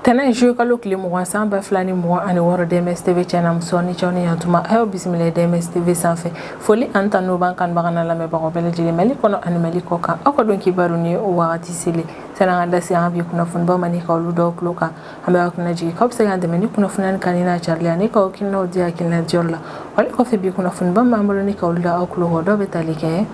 Tɛnɛ juillet kalo tile 20 san 2026, DMS TV cɛ n'a muso, ni cɛw ni yantuma, a y'aw bisimila DMS TV sanfɛ. Foli ani tanu b'an kanubaga n'a lamɛnbagaw bɛɛ lajɛlen, Mali kɔnɔ ani Mali kɔ kan. Aw ka don kibaru ni o wagati selen sani an ka da se an ka bi kunnafonibaw ma ni ka olu dɔw tulo kan, an bɛ aw hakilina jigin k'aw bɛ se k'an dɛmɛ ni kunnafoniya kanuni n'a carili ani k'aw hakilinaw di hakilina diyɔrɔ la. Wali kɔfɛ, bi kunnafoniba min b'an bolo ni ka olu da aw tulo kan, dɔw bɛ tali kɛ: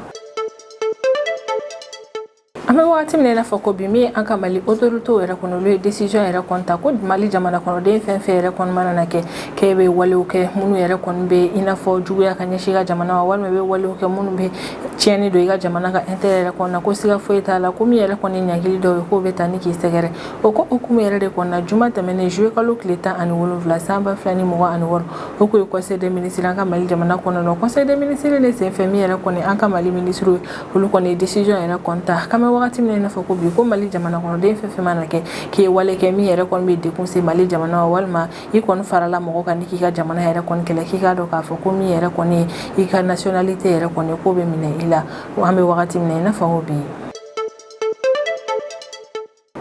an bɛ wagati min na i n'a fɔ ko bi, min ye an ka Mali autorités yɛrɛ kɔnɔ, olu ye décision yɛrɛ kɔni ta ko Mali jamana kɔnɔden fɛn fɛn yɛrɛ kɔni mana na kɛ k'e bɛ walew kɛ minnu yɛrɛ kɔni bɛ i n'a fɔ juguya ka ɲɛsin i ka jamana ma, walima i bɛ walew kɛ minnu bɛ tiɲɛni don i ka jamana ka intérêt yɛrɛ kɔnɔ na, ko siga foyi t'a la ko min yɛrɛ kɔni ye ɲangili dɔw ye, k'o bɛ ta ni k'i sɛgɛrɛ. O ko hukumu yɛrɛ de kɔnɔna, juma tɛmɛnen juillet kalo tile 17 san 2026, o kun ye conseil des ministres an ka Mali jamana kɔnɔ na. Conseil des ministres de senfɛ, min yɛrɛ kɔni an ka Mali ministre ye, olu kɔni ye décision yɛrɛ kɔni ta k'an bɛ wagati min na i n'a fɔ ko bi, ko Mali jamana kɔnɔden fɛn fɛn mana kɛ k'i ye wale kɛ min yɛrɛ kɔni bɛ degun se Mali jamana ma, walima i kɔni farala mɔgɔ kan ni k'i ka jamana yɛrɛ kɔni kɛlɛ, k'i k'a dɔn k'a fɔ ko min yɛrɛ kɔni ye i ka nationalité yɛrɛ kɔni, k'o bɛ minɛ i la. An bɛ wagati min na i n'a fɔ ko bi,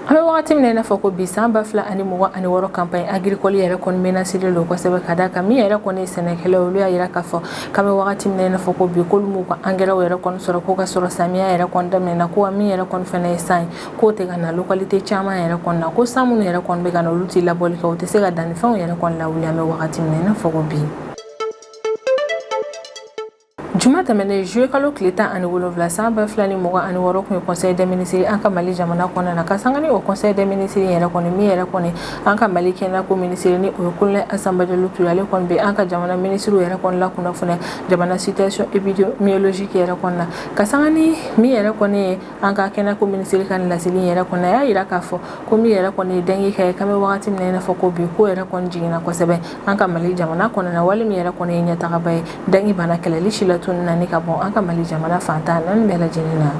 an bɛ wagati min na i n'a fɔ ko bi, san 2026 campagne agricole yɛrɛ kɔni menacelen don kosɛbɛ, ka d'a kan min yɛrɛ kɔni ye sɛnɛkɛlaw, olu y'a yira k'a fɔ k'an bɛ wagati min na i n'a fɔ ko bi, k'olu m'u ka engrais yɛrɛ kɔni sɔrɔ, ko ka sɔrɔ samiya yɛrɛ kɔni daminɛna, ko wa min yɛrɛ kɔni fɛnɛ ye san ye, k'o tɛ ka na localité caman yɛrɛ kɔni na, ko san minnu yɛrɛ kɔni bɛ ka na, olu tɛ labɔli kɛ, u tɛ se ka dannifɛnw yɛrɛ kɔni lawuli. An bɛ wagati min na i n'a fɔ ko bi, juma tɛmɛnen juillet kalo tile 17 san 2026 kun ye conseil des ministres an ka Mali jamana kɔnɔna na. Ka sanga ni o conseil des ministres yɛrɛ kɔni, min yɛrɛ kɔni an ka Mali kɛnɛyako minisiri, ni o ye colonel Asan Badiallo Ture, ale kɔni bɛ an ka jamana minisiriw yɛrɛ kɔni la kunnafoniya jamana situation épidémiologique yɛrɛ kɔni na. Ka sanga ni min yɛrɛ kɔni ye an ka kɛnɛyako minisiri ka laseli yɛrɛ kɔni, a y'a yira k'a fɔ ko min yɛrɛ kɔni ye dengue ka ye, k'an bɛ wagati min na i n'a fɔ ko bi, ko yɛrɛ kɔni jiginna kosɛbɛ an ka Mali jamana kɔnɔna na, wale min yɛrɛ kɔni ye ɲɛtagaba ye dengue bana kɛlɛli si la tununi na ni ka bɔ an ka Mali jamana fantan naani bɛɛ lajɛlen na.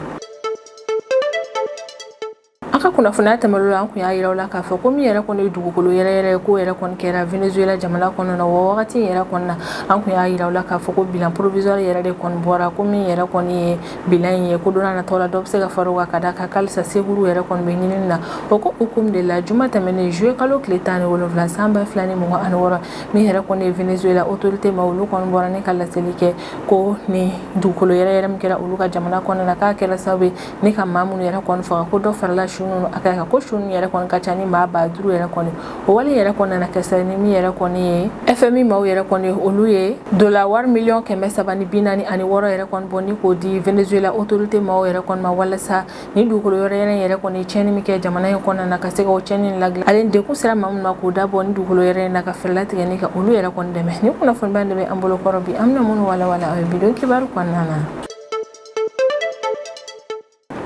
An ka kunnafoniya tɛmɛnlen la, an kun y'a yira aw la k'a fɔ ko min yɛrɛ kɔni ye dugukolo yɛrɛ yɛrɛ ye, ko yɛrɛ kɔni kɛra Venezuela jamana kɔnɔna na. Wa wagati in yɛrɛ kɔni na, an kun y'a yira aw la k'a fɔ ko bilan provisoire yɛrɛ de kɔni bɔra, ko min yɛrɛ kɔni ye bilan in ye, ko don nataw la dɔ bɛ se ka fara o kan, ka d'a kan k'alisa secours yɛrɛ kɔni bɛ ɲinini na. O ko hukumu de la, juma tɛmɛnen juillet kalo tile 17 san 2026, min yɛrɛ kɔni ye Venezuela autorité ma, olu kɔni bɔra ni ka laseli kɛ ko ni dugukolo yɛrɛ yɛrɛ min kɛra olu ka jamana kɔnɔna na, k'a kɛra sababu ye ni ka maa minnu yɛrɛ kɔni faga, ko dɔ farala su ninnu hakɛ kan, ko su ninnu yɛrɛ kɔni ka ca ni maa 5000 yɛrɛ kɔni. O wale yɛrɛ kɔni nana kɛ sababu ni min yɛrɛ kɔni ye FMI maaw yɛrɛ kɔni, olu ye dola wari miliyɔn 346 yɛrɛ kɔni bɔ ni k'o di Venezuela autorité maaw yɛrɛ kɔni ma, walasa ni dugukolo yɛrɛ yɛrɛ yɛrɛ kɔni tiɲɛni min kɛ jamana in kɔnɔna na, ka se ka o tiɲɛni ladilan, ale degun sera maa minnu ma, k'o dabɔ ni dugukolo yɛrɛ na, ka fɛɛrɛ latigɛ ni ka olu yɛrɛ kɔni dɛmɛ. Ni kunnafoniba de bɛ an bolo kɔrɔ bi, an bɛna minnu walawala aw ye bi don kibaru kɔnɔna na.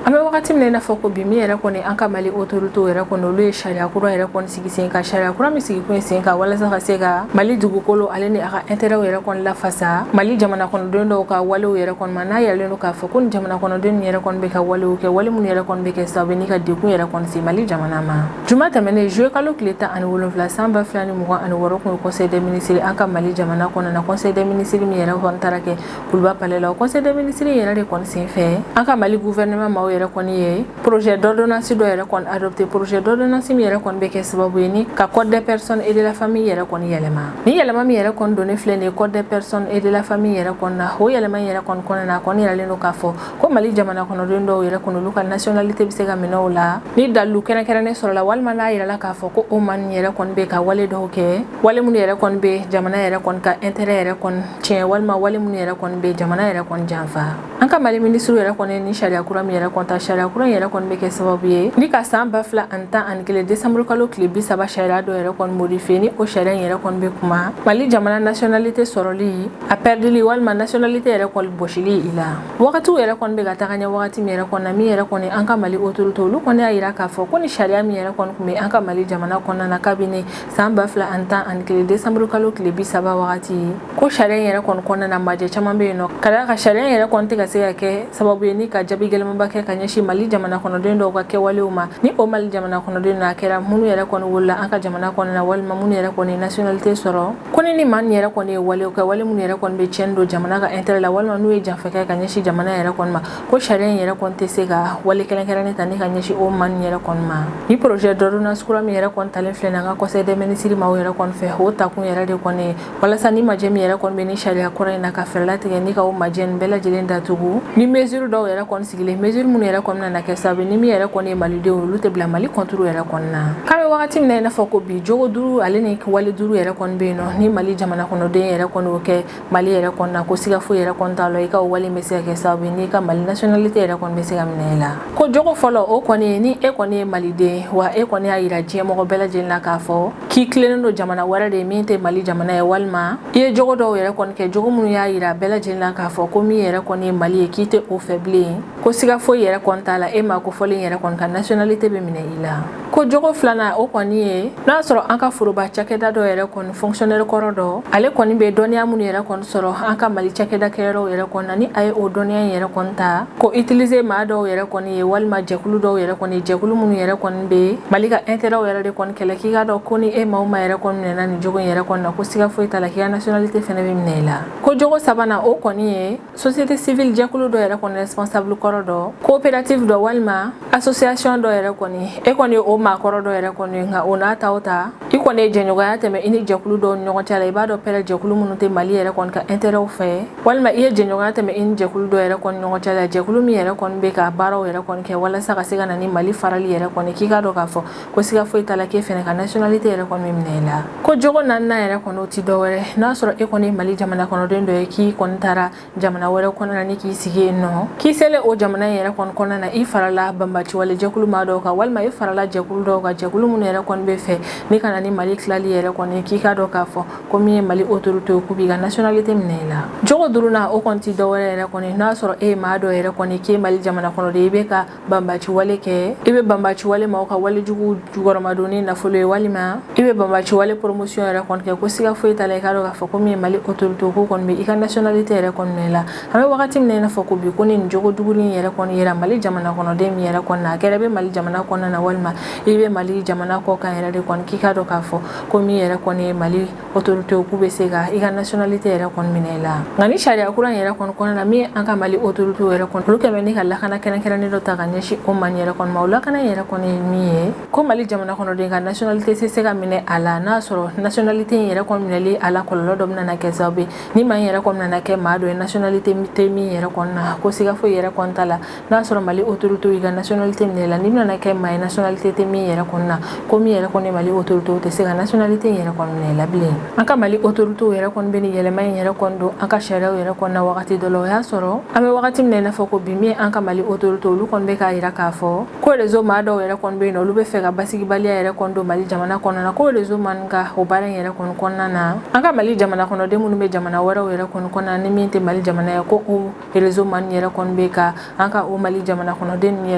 An bɛ wagati min na i n'a fɔ ko bi, min yɛrɛ kɔni an ka Mali autorités yɛrɛ kɔni, olu ye sariya kura yɛrɛ kɔni sigi sen kan, sariya kura min sigi kun ye sen kan walasa ka se ka Mali dugukolo ale ni a ka intérêt yɛrɛ kɔni lafasa Mali jamana kɔnɔden dɔw ka walew yɛrɛ kɔni ma, n'a yɛrɛlen don k'a fɔ ko ni jamana kɔnɔden yɛrɛ kɔni bɛ ka walew kɛ, wale minnu yɛrɛ kɔni bɛ kɛ sababu ni ka degun yɛrɛ kɔni se Mali jamana ma. Juma tɛmɛnen juillet kalo tile 17 san 2026 kun ye conseil des ministres an ka Mali jamana kɔnɔna na. Conseil des ministres min yɛrɛ kɔni taara kɛ Kuluba palais la, o conseil des ministres yɛrɛ de kɔni senfɛ, an ka Mali gouvernement maaw yɛrɛ kɔni ye projet d'ordonnance dɔ yɛrɛ kɔni adopté, projet d'ordonnance min yɛrɛ kɔni bɛ kɛ sababu ye ni ka code des personnes et de la famille yɛrɛ kɔni yɛlɛma. Ni yɛlɛma min yɛrɛ kɔni donnen filɛ nin ye code des personnes et de la famille yɛrɛ kɔni na, o yɛlɛma in yɛrɛ kɔni kɔnɔna na, a kɔni yiralen don k'a fɔ ko Mali jamana kɔnɔden dɔw yɛrɛ kɔni, olu ka nationalité bɛ se ka minɛ o la ni dalilu kɛrɛnkɛrɛnnen sɔrɔla, walima n'a yirala k'a fɔ ko o maa ninnu yɛrɛ kɔni bɛ ka wale dɔw kɛ, wale minnu yɛrɛ kɔni bɛ jamana yɛrɛ kɔni ka intérêt yɛrɛ kɔni tiɲɛ, walima wale minnu yɛrɛ kɔni bɛ jamana yɛrɛ kɔni janfa. An ka Mali minisiriw yɛrɛ kɔni ni sariya kura min yɛrɛ kɔni ta, sariya kura in yɛrɛ kɔni bɛ kɛ sababu ye ni ka san 2011 décembre kalo tile 30 sariya dɔ yɛrɛ kɔni modifié, ni o sariya in yɛrɛ kɔni bɛ kuma Mali jamana nationalité sɔrɔli, a perdili, walima nationalité yɛrɛ kɔni bɔsili i la. Wagatiw yɛrɛ kɔni bɛ ka taga ɲɛ wagati min yɛrɛ kɔni na, min yɛrɛ kɔni an ka Mali autorité, olu kɔni y'a yira k'a fɔ ko ni sariya min yɛrɛ kɔni tun bɛ an ka Mali jamana kɔnɔna na kabini san 2011 décembre kalo tile 30 wagati, ko sariya in yɛrɛ kɔni kɔnɔna na, majɛ caman bɛ yen nɔ, ka d'a kan sariya in yɛrɛ kɔni tɛ ka se ka kɛ sababu ye ni ka jaabi gɛlɛnmanba kɛ ka ɲɛsin Mali jamana kɔnɔden dɔw ka kɛwalew ma, ni o Mali jamana kɔnɔden n'a kɛra minnu yɛrɛ kɔni wolola an ka jamana kɔnɔna na, walima minnu yɛrɛ kɔni nationalité sɔrɔ, ko ni maa nin yɛrɛ kɔni ye walew kɛ, wale minnu yɛrɛ kɔni bɛ tiɲɛni don jamana ka intérêt la, walima n'u ye janfa kɛ ka ɲɛsin jamana yɛrɛ kɔni ma, ko sariya in yɛrɛ kɔni tɛ se ka wale kɛrɛnkɛrɛnnen ta ni ka ɲɛsin o maa nin yɛrɛ kɔni ma. Ni projet d'ordonnance kura min yɛrɛ kɔni talen filɛ nin an ka conseil des ministres maaw yɛrɛ kɔni fɛ, o takun yɛrɛ de kɔni ye walasa ni majɛ min yɛrɛ kɔni bɛ ni sariya kura in na, ka fɛɛrɛ latigɛ ni ka o majɛ nin bɛɛ lajɛlen datugu ni mesure dɔw yɛrɛ kɔni sigilen, mesure minnu yɛrɛ kɔni nana kɛ sababu ni min yɛrɛ kɔni ye malidenw, olu tɛ bila Mali contre yɛrɛ kɔni na. K'an bɛ wagati min na i n'a fɔ ko bi, jogo 5 ale ni wale 5 yɛrɛ kɔni bɛ yen nɔ, ni Mali jamana kɔnɔden yɛrɛ kɔni o kɛ Mali yɛrɛ kɔni na, ko siga foyi yɛrɛ kɔni t'a la, i ka o wale bɛ se ka kɛ sababu ye n'i ka Mali nationalité yɛrɛ kɔni bɛ se ka minɛ i la. Ko jogo fɔlɔ, o kɔni ye ni e kɔni ye maliden, wa e kɔni y'a yira diɲɛ mɔgɔ bɛɛ lajɛlen na k'a fɔ k'i tilennen don jamana wɛrɛ de ye min tɛ Mali jamana ye, walima i ye jogo dɔw yɛrɛ kɔni kɛ, jogo minnu y'a yira bɛɛ lajɛlen na k'a fɔ ko min yɛrɛ kɔni ye Mali ye, k'i tɛ o fɛ bilen, ko siga foyi yɛrɛ kɔni t'a la, e maa ko fɔlen yɛrɛ kɔni ka nationalité bɛ minɛ i la. Ko jogo filanan, o kɔni ye n'a y'a sɔrɔ an ka foroba cakɛda dɔ yɛrɛ kɔni fonctionnaire kɔrɔ dɔ, ale kɔni bɛ dɔnniya minnu yɛrɛ kɔni sɔrɔ an ka Mali cakɛda kɛyɔrɔw yɛrɛ kɔni na, ni a ye o dɔnniya in yɛrɛ kɔni ta ko utiliser maa dɔw yɛrɛ kɔni ye, walima jɛkulu dɔw yɛrɛ kɔni, jɛkulu minnu yɛrɛ kɔni bɛ Mali ka intérêt yɛrɛ de kɔni kɛlɛ, k'i k'a dɔn ko ni e maa o maa yɛrɛ kɔni minɛna nin jogo in yɛrɛ kɔni na, ko siga foyi t'a la k'i ka nationalité fɛnɛ bɛ minɛ i la. Ko jogo sabanan, o kɔni ye société civile jɛkulu dɔ yɛrɛ kɔni responsable kɔrɔ dɔ, coopérative dɔ, walima association dɔ yɛrɛ kɔni, e kɔni ye o maakɔrɔ dɔ yɛrɛ kɔni, nka o n'a ta o ta, i kɔni ye jɛɲɔgɔnya tɛmɛ i ni jɛkulu dɔw ni ɲɔgɔn cɛ la, i b'a dɔn pɛrɛ jɛkulu minnu tɛ Mali yɛrɛ kɔni ka intérêt fɛ, walima i ye jɛɲɔgɔnya tɛmɛ i ni jɛkulu dɔ yɛrɛ kɔni ɲɔgɔn cɛ la, jɛkulu min yɛrɛ kɔni bɛ ka baaraw yɛrɛ kɔni kɛ walasa ka se ka na ni Mali farali yɛrɛ kɔni, k'i k'a dɔn k'a fɔ ko siga foyi t'a la k'e fɛnɛ ka nationalité yɛrɛ kɔni bɛ minɛ i la. Ko jogo naaninan yɛrɛ kɔni, o ti dɔwɛrɛ, n'a sɔrɔ e kɔni ye Mali jamana kɔnɔden dɔ ye, k'i kɔni taara jamana wɛrɛ kɔnɔna na ni k'i sigi yen nɔ, k'i selen o jamana in yɛrɛ kɔni kɔnɔna na, i farala banbaciwale jɛkulu maa dɔw kan, walima i farala jɛkulu dɔw kan, jɛkulu minnu yɛrɛ kɔni bɛ fɛ ni ka na ni Mali tilali yɛrɛ kɔni, k'i k'a dɔn k'a fɔ ko min ye Mali autorité ye, k'u b'i ka nationalité minɛ i la. Jogo duurunan, o kɔni ti dɔwɛrɛ yɛrɛ kɔni, n'a sɔrɔ e ye maa dɔ yɛrɛ kɔni k'e Mali jamana kɔnɔden, i bɛ ka banbaci wale kɛ, i bɛ banbaci wale maaw ka walejugu jukɔrɔmadon ni nafolo ye, walima i bɛ banbaci wale promotion yɛrɛ kɔni kɛ, ko siga foyi t'a la, i k'a dɔn k'a fɔ ko min ye Mali autorité, k'o kɔni bɛ i ka nationalité yɛrɛ kɔni minɛ i la. An bɛ wagati min na i n'a fɔ ko bi, ko ni nin jogo duuru in yɛrɛ kɔni yera Mali jamana kɔnɔden min yɛrɛ kɔni na, a kɛra i bɛ Mali jamana kɔnɔna na, walima i bɛ Mali jamana kɔ kan yɛrɛ de kɔni, k'i k'a dɔn k'a fɔ ko min yɛrɛ kɔni ye Mali autorité, k'u bɛ se ka i ka nationalité yɛrɛ kɔni minɛ i la. Nka ni sariya kura in yɛrɛ kɔni kɔnɔna na, min an ka Mali autorité yɛrɛ kɔni, olu kɛmɛ ni ka lakana kɛrɛnkɛrɛnnen dɔ ta ka ɲɛsin o ma nin yɛrɛ kɔni ma. O lakana in yɛrɛ kɔni ye min ye, ko Mali jamana kɔnɔden ka nationalité tɛ se ka minɛ a la, n'a sɔrɔ nationalité in yɛrɛ kɔni minɛli a la, kɔlɔlɔ dɔ bɛna kɛ sababu ye ni maa in yɛrɛ kɔni nana kɛ maa dɔ ye nationalité tɛ min yɛrɛ kɔni na, ko siga foyi yɛrɛ kɔni t'a la, n'a sɔrɔ Mali autorité y'i ka nationalité minɛ la, n'i bɛna kɛ maa ye nationalité tɛ min yɛrɛ kɔni na, ko min yɛrɛ kɔni Mali autorité tɛ se ka nationalité in yɛrɛ kɔni minɛ la bilen. An ka Mali autorité yɛrɛ kɔni bɛ nin yɛlɛma in yɛrɛ kɔni don an ka sariyaw yɛrɛ kɔni na wagati dɔ la, o y'a sɔrɔ an bɛ wagati min na i n'a fɔ ko bi, min an ka Mali autorité, olu kɔni bɛ k'a yira k'a fɔ ko réseau maa dɔw yɛrɛ kɔni bɛ yen nɔ, olu bɛ fɛ ka basigibaliya yɛrɛ kɔni don Mali jamana kɔnɔna na, ko réseau man ka o baara in yɛrɛ kɔni kɔnɔna na, an ka Mali jamana kɔnɔden minnu bɛ jamana wɛrɛw yɛrɛ kɔni kɔnɔna ni min tɛ Mali jamana ye, ko o réseau man yɛrɛ kɔni bɛ ka an ka o Mali jamana kɔnɔden ninnu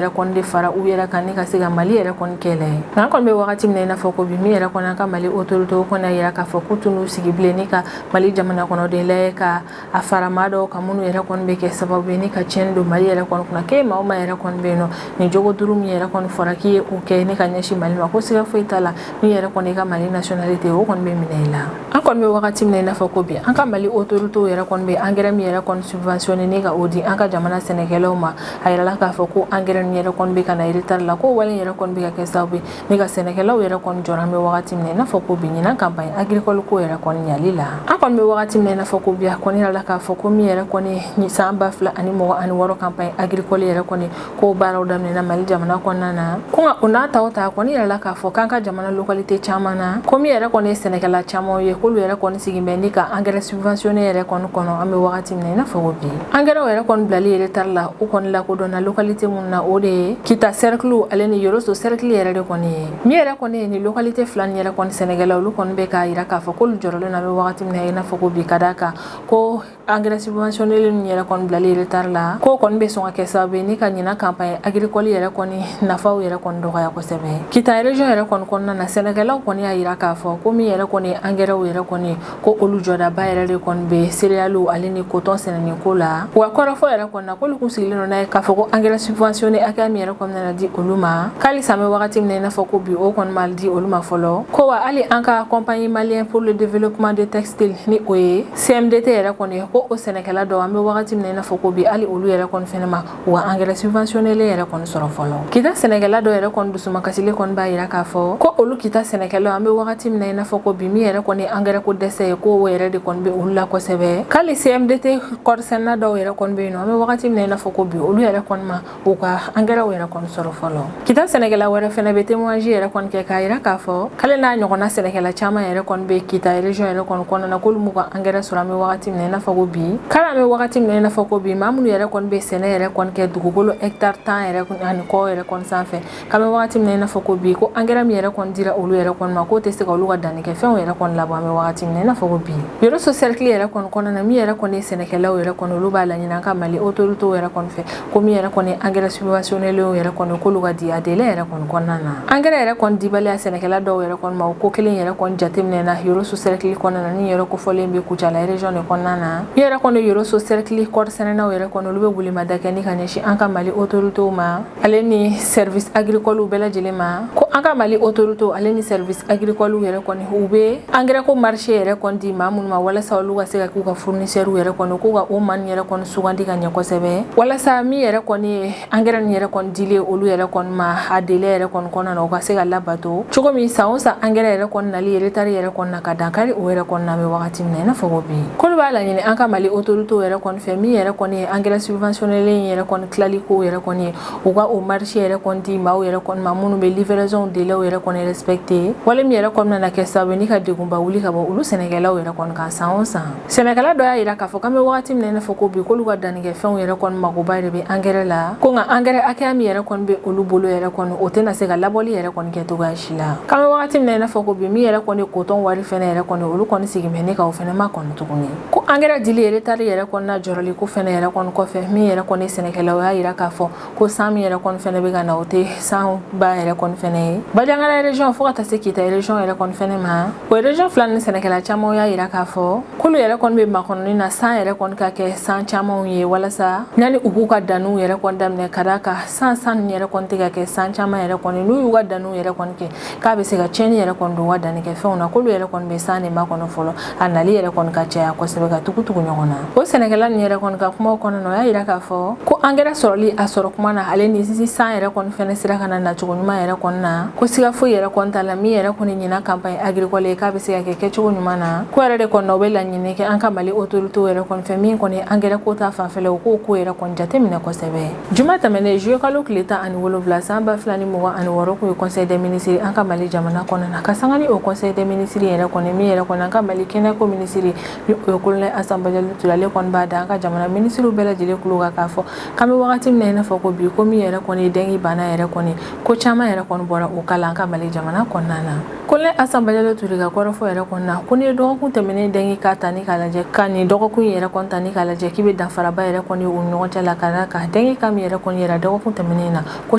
yɛrɛ kɔni de fara u yɛrɛ kan ni ka se ka Mali yɛrɛ kɔni kɛlɛ. Nka an kɔni bɛ wagati min na i n'a fɔ ko bi, min yɛrɛ kɔni an ka Mali autorité kɔni y'a yira k'a fɔ k'u tɛn'u sigi bilen ni ka Mali jamana kɔnɔden lajɛ ka a fara maa dɔw kan minnu yɛrɛ kɔni bɛ kɛ sababu ye ni ka tiɲɛni don Mali yɛrɛ kɔni kunna, k'e maa o maa yɛrɛ kɔni bɛ yen nɔ, nin jogo duuru min yɛrɛ kɔni fɔra k'i ye o kɛ ni ka ɲɛsin Mali ma, ko siga foyi t'a la, min yɛrɛ kɔni i ka Mali nationalité, o kɔni bɛ minɛ i la. An kɔni bɛ wagati min na i n'a fɔ ko bi, an ka Mali autorité yɛrɛ kɔni bɛ engrais min yɛrɛ kɔni subventionné ni ka o di an ka jamana sɛnɛkɛlaw ma, a yirala k'a fɔ ko engrais nin yɛrɛ kɔni bɛ ka na retard la, ko wale yɛrɛ kɔni bɛ ka kɛ sababu ye ni ka sɛnɛkɛlaw yɛrɛ kɔni jɔra. An bɛ wagati min na i n'a fɔ ko bi, ɲinan campagne agricole ko yɛrɛ kɔni ɲali la, an kɔni bɛ wagati min na i n'a fɔ ko bi, a kɔni yirala k'a fɔ ko min yɛrɛ kɔni san 2026 campagne agricole yɛrɛ kɔni ko baaraw daminɛna Mali jamana kɔnɔna na, ko nka o n'a ta o ta, a kɔni yirala k'a fɔ k'an ka jamana localité caman na, ko min yɛrɛ kɔni ye sɛnɛkɛla caman ye, k'olu yɛrɛ kɔni sigi bɛ ni ka engrais subventionné yɛrɛ kɔni kɔnɔ. An bɛ wagati min na i n'a fɔ ko bi, engrais yɛrɛ kɔni bilali retard la, o kɔni lakodɔnna localité mun na, o de ye Kita cercle ale ni Yoroso cercle yɛrɛ de kɔni ye. Min yɛrɛ kɔni ye ni localité fila nin yɛrɛ kɔni sɛnɛkɛla, olu kɔni bɛ k'a yira k'a fɔ k'olu jɔrɔlen na, bɛ wagati min na i n'a fɔ ko bi, ka d'a kan ko engrais subventionné ninnu yɛrɛ kɔni bilali retard la, k'o kɔni bɛ sɔn ka kɛ sababu ye ni ka ɲinan campagne agricole yɛrɛ kɔni nafaw yɛrɛ kɔni dɔgɔya kosɛbɛ. Kita région yɛrɛ kɔni kɔnɔna na, sɛnɛkɛlaw kɔni y'a yira k'a fɔ ko min yɛrɛ kɔni ye engrais yɛrɛ kɔni, ko olu jɔdaba yɛrɛ de kɔni bɛ céréales ale ni coton sɛnɛni ko la. U ka kɔrɔfɔ yɛrɛ kɔni na, k'olu kun sigilen don n'a ye k'a fɔ ko engrais subventionné hakɛya min yɛrɛ kɔni nana di olu ma, k'alisa an bɛ wagati min na i n'a fɔ ko bi, o kɔni ma di olu ma fɔlɔ. Ko wa hali an ka Compagnie malienne pour le développement de textile, ni o ye CMDT yɛrɛ kɔni, ko o sɛnɛkɛla dɔw, an bɛ wagati min na i n'a fɔ ko bi, hali olu yɛrɛ kɔni fɛnɛ ma u ka engrais subventionné yɛrɛ kɔni sɔrɔ fɔlɔ. Kita sɛnɛkɛla dɔw yɛrɛ kɔni dusumakasilen kɔni b'a yira k'a fɔ ko olu Kita sɛnɛkɛlaw, an bɛ wagati min na i n'a fɔ ko bi, min yɛrɛ kɔni engrais ko dɛsɛ ye, ko o yɛrɛ de kɔni bɛ olu la kosɛbɛ. K'ale CMDT kɔɔrisɛnɛna dɔw yɛrɛ kɔni bɛ yen nɔ, an bɛ wagati min na i n'a fɔ ko bi, olu yɛrɛ kɔni ma u ka angɛrɛw yɛrɛ kɔni sɔrɔ fɔlɔ. Kita sɛnɛkɛla wɛrɛ fɛnɛ bɛ témoignage yɛrɛ kɔni kɛ k'a yira k'a fɔ k'ale n'a ɲɔgɔnna sɛnɛkɛla caman yɛrɛ kɔni bɛ Kita région yɛrɛ kɔni kɔnɔna na, k'olu m'u ka angɛrɛ sɔrɔ an bɛ wagati min na i n'a fɔ ko bi. K'ale an bɛ wagati min na i n'a fɔ ko bi, maa minnu yɛrɛ kɔni bɛ sɛnɛ yɛrɛ kɔni kɛ dugukolo hectare 10 yɛrɛ ani kɔ yɛrɛ kɔni sanfɛ, k'an bɛ wagati min na i n'a fɔ ko bi, ko angɛrɛ min yɛrɛ kɔni dira olu yɛrɛ kɔni ma, k'o tɛ se ka olu ka danni kɛ fɛnw yɛrɛ kɔni labɔ an bɛ wagati min na i n'a fɔ ko bi. Yoroso cercle yɛrɛ kɔni kɔnɔna na, min yɛrɛ kɔni ye sɛnɛkɛlaw yɛrɛ kɔni, olu b'a laɲini an ka Mali autorités yɛrɛ kɔni fɛ ko min yɛrɛ kɔni engrais subventionné yɛrɛ kɔni, k'olu ka di a délai yɛrɛ kɔni kɔnɔna na. Engrais yɛrɛ kɔni dibaliya sɛnɛkɛla dɔw yɛrɛ kɔni ma, o ko kelen yɛrɛ kɔni jateminɛna Yoroso cercle kɔnɔna na, ni yɛrɛ kofɔlen bɛ Kucala région de kɔnɔna na. Min yɛrɛ kɔni Yoroso cercle kɔɔrisɛnɛnaw yɛrɛ kɔni, olu bɛ welemada kɛ ni ka ɲɛsin an ka Mali autorités ma, ale ni service agricole bɛɛ lajɛlen ma, ko an ka Mali autorités ale ni service agricole yɛrɛ kɔni, u bɛ engrais ko marché yɛrɛ kɔni di maa minnu ma, walasa olu ka se ka k'u ka fournisseurs yɛrɛ kɔni, k'u ka o maa ninnu yɛrɛ kɔni sugandi ka ɲɛ kosɛbɛ, walasa min yɛrɛ kɔni ye engrais nin yɛrɛ kɔni dilen olu yɛrɛ kɔni ma a délai yɛrɛ kɔni kɔnɔna na, u ka se ka labato cogo min san o san engrais yɛrɛ kɔni nali retard yɛrɛ kɔni na ka dankari o yɛrɛ kɔni na an bɛ wagati min na i n'a fɔ ko bi. K'olu b'a laɲini an ka Mali autorités yɛrɛ kɔni fɛ, min yɛrɛ kɔni ye engrais subventionné yɛrɛ kɔni tilali ko yɛrɛ kɔni ye, u ka o marché yɛrɛ kɔni di maaw yɛrɛ kɔni ma minnu bɛ livraison délai yɛrɛ kɔni respecté, wale min yɛrɛ kɔni nana kɛ sababu ye ni ka degunba wuli ka bɔ olu sɛnɛkɛlaw yɛrɛ kɔni kan san o san. Sɛnɛkɛla dɔ y'a yira k'a fɔ k'an bɛ wagati min na i n'a fɔ ko bi, k'olu ka dannikɛfɛnw yɛrɛ kɔni magoba de bɛ angɛrɛ la, ko nka angɛrɛ hakɛya min yɛrɛ kɔni bɛ olu bolo yɛrɛ kɔni, o tɛna se ka labɔli yɛrɛ kɔni kɛ cogoya si la. K'an bɛ wagati min na i n'a fɔ ko bi, min yɛrɛ kɔni coton wari fɛnɛ yɛrɛ kɔni, olu kɔni sigin bɛ ne ka o fɛnɛ ma kɔni tuguni. Ko angɛrɛ dili retard yɛrɛ kɔni na jɔrɔli ko fɛnɛ yɛrɛ kɔni kɔfɛ, min yɛrɛ kɔni sɛnɛkɛlaw y'a yira k'a fɔ ko san min yɛrɛ kɔni fɛnɛ bɛ ka na, o tɛ san ba yɛrɛ kɔni fɛnɛ ye. Bandiagara région fo ka taa se Kita région yɛrɛ kɔni fɛnɛ ma, o région fila ni sɛnɛkɛla caman y'a yira k'a fɔ k'olu yɛrɛ kɔni bɛ makɔnɔni na san yɛrɛ kɔni ka kɛ san camanw ye, walasa yanni u k'u ka danniw yɛrɛ kɔni daminɛ, ka d'a kan san ninnu yɛrɛ kɔni tɛ ka kɛ san caman yɛrɛ kɔni, n'u y'u ka danniw yɛrɛ kɔni kɛ, k'a bɛ se ka tiɲɛni yɛrɛ kɔni don u ka dannikɛfɛnw na. K'olu yɛrɛ kɔni bɛ san de makɔnɔ fɔlɔ, a nali yɛrɛ kɔni ka caya kosɛbɛ ka tugu tugu ɲɔgɔn na. O sɛnɛkɛla ninnu yɛrɛ kɔni ka kumaw kɔnɔna na, o y'a yira k'a fɔ ko angɛrɛ sɔrɔli a sɔrɔ kuma na, ale ni san yɛrɛ kɔni fɛnɛ sera ka na nacogo ɲuman yɛrɛ kɔni na, ko siga foyi yɛrɛ kɔni t'a la min yɛrɛ kɔni ɲinan campagne agricole ye, k'a bɛ se ka kɛ kɛcogo ɲuman na. Ko yɛrɛ de kɔni na, u bɛ laɲini kɛ an ka Mali autorités yɛrɛ kɔni fɛ, min kɔni angɛrɛ ko ta fanfɛla, u k'o ko yɛrɛ kɔni jateminɛ kosɛbɛ. Juma tɛmɛnen, juillet kalo tile 17 san 2026, kun ye conseil des ministres an ka Mali jamana kɔnɔna na. Ka sanga ni o conseil des ministres yɛrɛ kɔni, min yɛrɛ kɔni an ka Mali kɛnɛyako minisiri, ni o ye colonel Asan Badiali Ture, ale kɔni b'a da an ka jamana minisiriw bɛɛ lajɛlen tulo kan k'a fɔ k'an bɛ wagati min na i n'a fɔ ko bi, ko min yɛrɛ kɔni ye dengue bana yɛrɛ kɔni, ko caman yɛrɛ kɔni bɔra o kala an ka Mali jamana kɔnɔna na. Colonel Asan Badiali Ture ka kɔrɔfɔ yɛrɛ kɔni na, ko n'i ye dɔgɔkun tɛmɛnen dengue cas ta ni k'a lajɛ, ka nin dɔgɔkun yɛrɛ kɔni ta ni k'a lajɛ, k'i bɛ danfaraba yɛrɛ kɔni u ni ɲɔgɔn cɛ la, ka d'a kan dengue cas min yɛrɛ kɔni yɛrɛ dɔgɔkun tɛmɛnen na, ko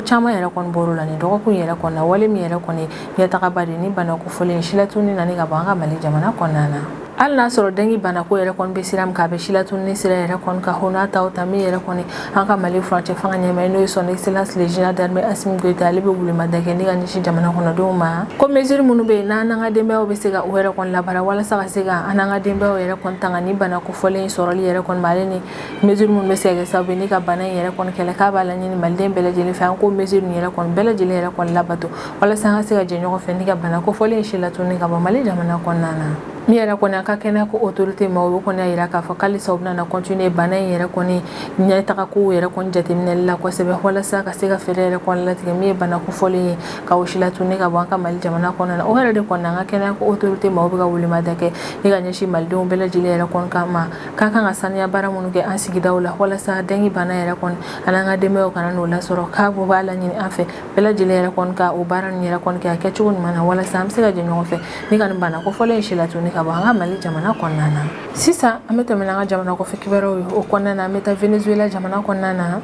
caman yɛrɛ kɔni bɔr'o la nin dɔgɔkun yɛrɛ kɔni na. Wale min yɛrɛ kɔni ɲɛtagaba de ni bana kofɔlen silatununi na ni ka bɔ an ka Mali jamana kɔnɔna na. Hali n'a sɔrɔ dengue banako yɛrɛ kɔni bɛ sira min kan, a bɛ silatununi sira yɛrɛ kɔni kan, o n'a ta o ta, min yɛrɛ kɔni an ka Mali furancɛ fanga ɲɛmaa, n'o ye son excellence le général d'armée Assimi Goïta, ale bɛ welemada kɛ ni ka ɲɛsin jamana kɔnɔdenw ma, ko mesure minnu bɛ yen n'an n'an ka denbayaw bɛ se ka o yɛrɛ kɔni labaara, walasa ka se ka an n'an ka denbayaw yɛrɛ kɔni tanga ni bana kofɔlen sɔrɔli yɛrɛ kɔni ma, ale ni mesure minnu bɛ se ka kɛ sababu ye ni ka bana in yɛrɛ kɔni kɛlɛ, k'a b'a laɲini maliden bɛɛ lajɛlen fɛ an k'o mesure ninnu yɛrɛ kɔni bɛɛ lajɛlen yɛrɛ kɔni labato, walasa an ka se ka jɛ ɲɔgɔn fɛ ni ka bana kofɔlen silatununi ka bɔ Mali jamana kɔnɔna na. Min yɛrɛ kɔni an ka kɛnɛya ko autorité ma, o kɔni y'a yira k'a fɔ k'alisa u bɛna na continuer bana in yɛrɛ kɔni ɲɛtaga kow yɛrɛ kɔni jateminɛli la kosɛbɛ, walasa ka se ka fɛɛrɛ yɛrɛ kɔni latigɛ min ye bana kofɔlen ye ka o silatununi ka bɔ an ka Mali jamana kɔnɔna na. O yɛrɛ de kɔni an ka kɛnɛya ko autorité maaw bɛ ka welemada kɛ ni ka ɲɛsin malidenw bɛɛ lajɛlen yɛrɛ kɔni kama, k'an kan ka saniya baara minnu kɛ an sigidaw la, walasa dengue bana yɛrɛ kɔni ani an ka denbayaw kana n'o lasɔrɔ. K'a b'a laɲini an fɛ bɛɛ lajɛlen yɛrɛ kɔni ka o baara ninnu yɛrɛ kɔni kɛ a kɛcogo ɲuman na, walasa an bɛ se ka jɛ ɲɔgɔn fɛ ni ka nin bana kofɔlen in silatuni ka bɔ an ka Mali jamana kɔnɔna na. Sisan an bɛ tɛmɛ n'an ka jamana kɔfɛ kibaruyaw ye. O kɔnɔna na, an bɛ taa Venezuela jamana kɔnɔna na.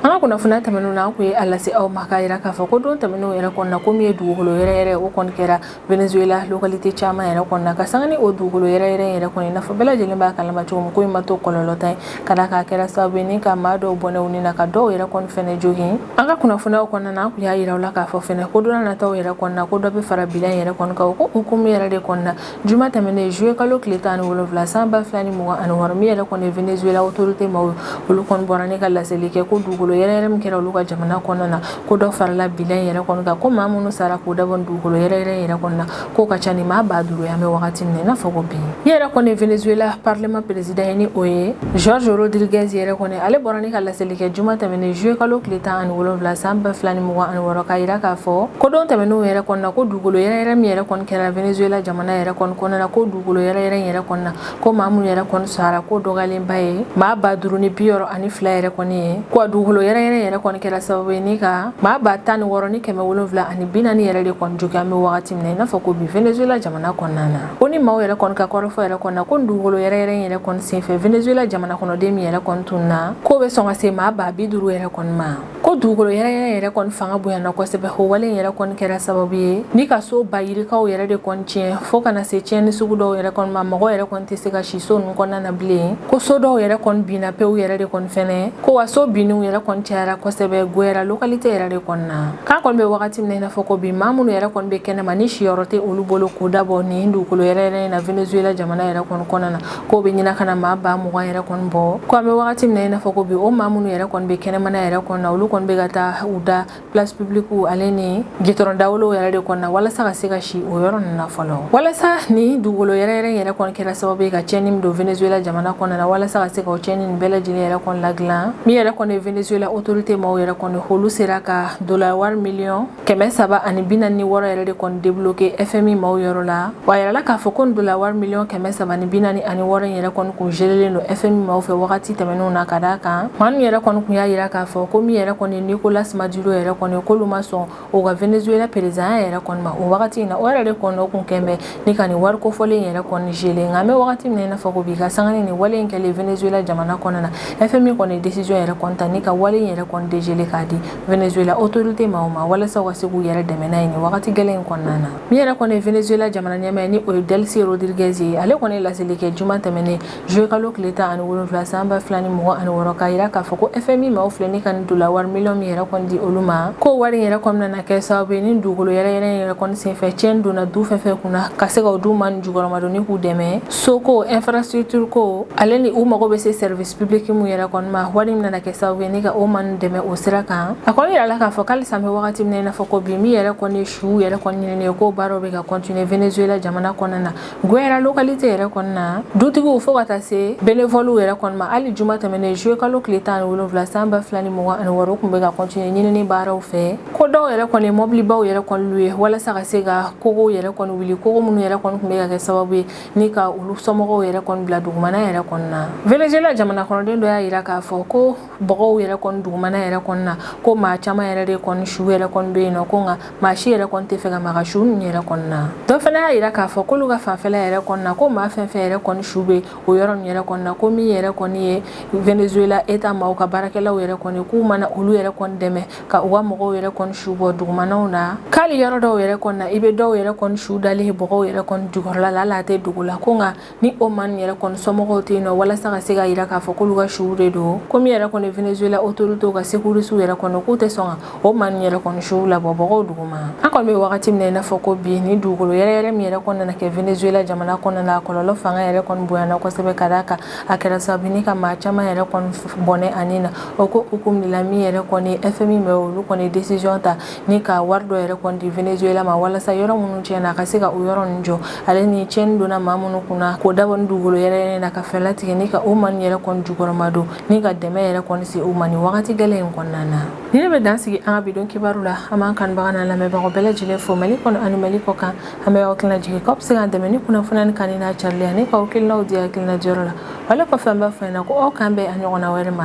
An ka kunnafoniya tɛmɛnenw na, an kun ye a lase aw ma k'a yira k'a fɔ ko don tɛmɛnenw yɛrɛ kɔnɔna, ko min ye dugukolo yɛrɛyɛrɛ, o kɔni kɛra Venezuela localité caman yɛrɛ kɔnɔna. Ka sanga ni o dugukolo yɛrɛyɛrɛ yɛrɛ kɔni, i n'a fɔ bɛɛ lajɛlen b'a kalama cogo min, ko in ma to kɔlɔlɔ ta ye, ka d'a kan a kɛra sababu ye ni ka maa dɔw bɔnɛ u ni na, ka dɔw yɛrɛ kɔni fɛnɛ jogin. An ka kunnafoniyaw kɔnɔna na, an kun y'a yira u la k'a fɔ fɛnɛ ko don nataw yɛrɛ kɔnɔna, ko dɔ bɛ fara bilan yɛrɛ kɔni kan. O ko hukumu yɛrɛ de kɔnɔna, juma tɛmɛnen, juillet kalo tile 17, san 2026, min yɛrɛ kɔni Venezuela autorité maaw, olu kɔni bɔra ni ka laseli kɛ ko dugukolo yɛrɛyɛrɛ min kɛra olu ka jamana kɔnɔna na, ko dɔ farala bilan yɛrɛ kɔni kan, ko maa minnu sara k'u dabɔ dugukolo yɛrɛyɛrɛ yɛrɛ kɔnɔna, k'o ka ca ni maa 5000 ye an bɛ wagati min na i n'a fɔ ko bi. Min yɛrɛ kɔni Venezuela parlement président ye, ni o ye Jorge Rodriguez yɛrɛ kɔni, ale bɔra ni ka laseli kɛ juma tɛmɛnen, juillet kalo tile 17, san 2026, k'a yira k'a fɔ ko don tɛmɛnenw yɛrɛ kɔnɔna, ko dugukolo yɛrɛyɛrɛ min yɛrɛ kɔni kɛra Venezuela jamana yɛrɛ kɔni kɔnɔna, ko dugukolo yɛrɛyɛrɛ yɛrɛ kɔnɔna, ko maa minnu yɛrɛ kɔni sara, ko dɔgɔyalenba ye maa 5062 yɛrɛ kɔni ye. Ko a dugukolo yɛrɛyɛrɛ yɛrɛ kɔni kɛra sababu ye ni ka maa 16,740 yɛrɛ de kɔni jogin an bɛ wagati min na i n'a fɔ ko bi Venezuela jamana kɔnɔna na. Ko ni maaw yɛrɛ kɔni ka kɔrɔfɔ yɛrɛ kɔnɔna, ko dugukolo yɛrɛyɛrɛ yɛrɛ kɔni senfɛ, Venezuela jamana kɔnɔden min yɛrɛ kɔni tununna, k'o bɛ sɔn ka se maa 50 000 yɛrɛ kɔni ma. Ko dugukolo yɛrɛyɛrɛ yɛrɛ kɔni fanga bonyana kosɛbɛ. O wale yɛrɛ kɔni kɛra sababu ye ni ka so ba yirikaw yɛrɛ de kɔni tiɲɛ, fo ka na se tiɲɛni sugu dɔw yɛrɛ kɔni ma. Mɔgɔ yɛrɛ kɔni tɛ se ka si so ninnu kɔnɔna na bilen. Ko so dɔw yɛrɛ kɔni binna pewu yɛrɛ de kɔni fɛnɛ. Ko wa so binniw yɛrɛ kɔni cayara kosɛbɛ Guaira localité yɛrɛ de kɔni na. K'an kɔni bɛ wagati min na i n'a fɔ ko bi, maa minnu yɛrɛ kɔni bɛ kɛnɛma ni siyɔrɔ tɛ olu bolo k'u dabɔ nin dugukolo yɛrɛyɛrɛ in na Venezuela jamana yɛrɛ kɔni kɔnɔna na, k'o bɛ ɲina ka na maa 20 000 yɛrɛ kɔni bɔ. Ko an bɛ wagati min na i n'a fɔ ko bi, o maa minnu yɛrɛ kɔni bɛ kɛnɛmana yɛrɛ kɔni na, olu kɔni bɛ ka taa u da place publique ale ni gitɔrɔn dawolow yɛrɛ de kɔni na, walasa ka se ka si o yɔrɔ ninnu na fɔlɔ. Walasa ni dugukolo yɛrɛyɛrɛ yɛrɛ kɔni kɛra sababu ye ka tiɲɛni min don Venezuela jamana kɔnɔna na, walasa ka se ka o tiɲɛni nin bɛɛ lajɛlen yɛrɛ kɔni ladilan, min yɛrɛ kɔni ye Venezuela autorité maaw yɛrɛ kɔni, olu sera ka dollar wari miliyɔn 346 yɛrɛ de kɔni débloqué FMI maaw yɔrɔ la. Wa yɛrɛ k'a fɔ ko dollar wari miliyɔn 346 in yɛrɛ kɔni kun gelélen don FMI maaw fɛ wagati tɛmɛnenw na, ka d'a kan maa min yɛrɛ kɔni kun y'a yira k'a fɔ ko min yɛrɛ kɔni Nicolas Maduro yɛrɛ kɔni, k'olu ma sɔn o ka Venezuela président yɛrɛ kɔni ma o wagati in na. O yɛrɛ de kɔni, o kun kɛn bɛ ni ka nin wari kofɔlen yɛrɛ kɔni gelé. Nka an bɛ wagati min na i n'a fɔ ko bi, ka sanga ni nin wale in kɛlen Venezuela jamana kɔnɔna na, FMI kɔni décision yɛrɛ kɔni ta ni ka wale in yɛrɛ kɔni dégelé k'a di Venezuela autorité maaw ma, walasa u ka se k'u yɛrɛ dɛmɛ n'a ye nin wagati gɛlɛn in kɔnɔna na. Min yɛrɛ kɔni ye Venezuela jamana ɲɛmaa ye, ni o ye Delcy Rodriguez ye, ale kɔni ye laseli kɛ juma tɛmɛnen, juillet kalo tile 17, san 2026, k'a yira k'a fɔ ko FMI maaw filɛ ni ka nin dollar wari miliyɔn min yɛrɛ kɔni di olu ma, ko wari in yɛrɛ kɔni nana kɛ sababu ye ni dugukolo yɛrɛyɛrɛ yɛrɛ kɔni senfɛ, tiɲɛni donna du fɛn fɛn kunna, ka se ka o du ma nin jukɔrɔmadonni, k'u dɛmɛ soko, infrastructure ko, ale ni u mago bɛ se service public mun yɛrɛ kɔni ma. Wari min nana kɛ sababu ye ni ka o ma nin dɛmɛ o sira kan. A kɔni yirala k'a fɔ k'alisa an bɛ wagati min na i n'a fɔ ko bi, min yɛrɛ kɔni su yɛrɛ kɔni ɲinini ye, k'o baaraw bɛ ka continuer Venezuela jamana kɔnɔna na, Guaira localité yɛrɛ kɔnɔna na, dutigiw fo ka taa se bénévoles yɛrɛ kɔni ma. Hali juma tɛmɛnen, juillet kalo tile 17, san 2026, tun bɛ ka continuer ɲinini baaraw fɛ. Ko dɔw yɛrɛ kɔni mɔbilibaw yɛrɛ kɔni louer walasa ka se ka kogow yɛrɛ kɔni wuli, kogo minnu yɛrɛ kɔni tun bɛ ka kɛ sababu ye ni ka olu somɔgɔw yɛrɛ kɔni bila dugumana yɛrɛ kɔni na. Venezuela jamana kɔnɔden dɔ y'a yira k'a fɔ ko bɔgɔw yɛrɛ kɔni dugumana yɛrɛ kɔni na, ko maa caman yɛrɛ de kɔni su yɛrɛ kɔni bɛ yen nɔ, ko nka maa si yɛrɛ kɔni tɛ fɛ ka maga su ninnu yɛrɛ kɔni na. Dɔ fana y'a yira k'a fɔ k'olu ka fanfɛla yɛrɛ kɔni na, ko maa fɛn fɛn yɛrɛ kɔni su bɛ o yɔrɔ ninnu yɛrɛ kɔni na, ko min yɛrɛ kɔni ye Venezuela État maaw ka baarakɛlaw yɛrɛ kɔni, k'u mana olu yɛrɛ kɔni dɛmɛ ka u ka mɔgɔw yɛrɛ kɔni su bɔ dugumanaw na. K'ale yɔrɔ dɔw yɛrɛ kɔni na, i bɛ dɔw yɛrɛ kɔni su dalen bɔgɔw yɛrɛ kɔni jukɔrɔla la, hali a tɛ dugu la. Ko nka ni o maa ninnu yɛrɛ kɔni somɔgɔw tɛ yen nɔ walasa ka se ka yira k'a fɔ k'olu ka suw de don, ko min yɛrɛ kɔni Venezuela autorités ka secouristes yɛrɛ kɔni, k'u tɛ sɔn ka o maa ninnu yɛrɛ kɔni suw labɔ bɔgɔw duguma. An kɔni bɛ wagati min na i n'a fɔ ko bi, ni dugukolo yɛrɛyɛrɛ min yɛrɛ kɔni nana kɛ Venezuela jamana kɔnɔna na, a kɔlɔlɔ fanga yɛrɛ kɔni bonyana kosɛbɛ, ka d'a kan a kɛra sababu ni ka maa caman yɛrɛ kɔni bɔnɛ ani na. O ko hukumu de la, min yɛrɛ kɔni FMI mɛ, olu kɔni décision ta ni ka wari dɔ yɛrɛ kɔni di Venezuela ma, walasa yɔrɔ minnu tiɲɛna, a ka se ka o yɔrɔ ninnu jɔ, ale ni tiɲɛni donna maa minnu kunna k'o dabɔ ni dugukolo yɛrɛyɛrɛ na, ka fɛɛrɛ tigɛ ni ka o maa ninnu yɛrɛ kɔni jukɔrɔma don, ni ka dɛmɛ yɛrɛ kɔni se u ma nin wagati gɛlɛn in kɔnɔna na. Ni ne bɛ dan sigi an ka bi don kibaru la. An b'an kanubaga n'an lamɛnbagaw bɛɛ lajɛlen fo Mali kɔnɔ ani Mali kɔ kan. An bɛ aw hakilina jigin k'aw bɛ se k'an dɛmɛ ni kunnafoniya ni kanuni n'a carili ani k'aw hakilinaw di hakilina diyɔrɔ la. Ale kɔfɛ, an b'a fɔ ɲɛna ko aw k'an bɛn a ɲɔgɔnna wɛrɛ ma.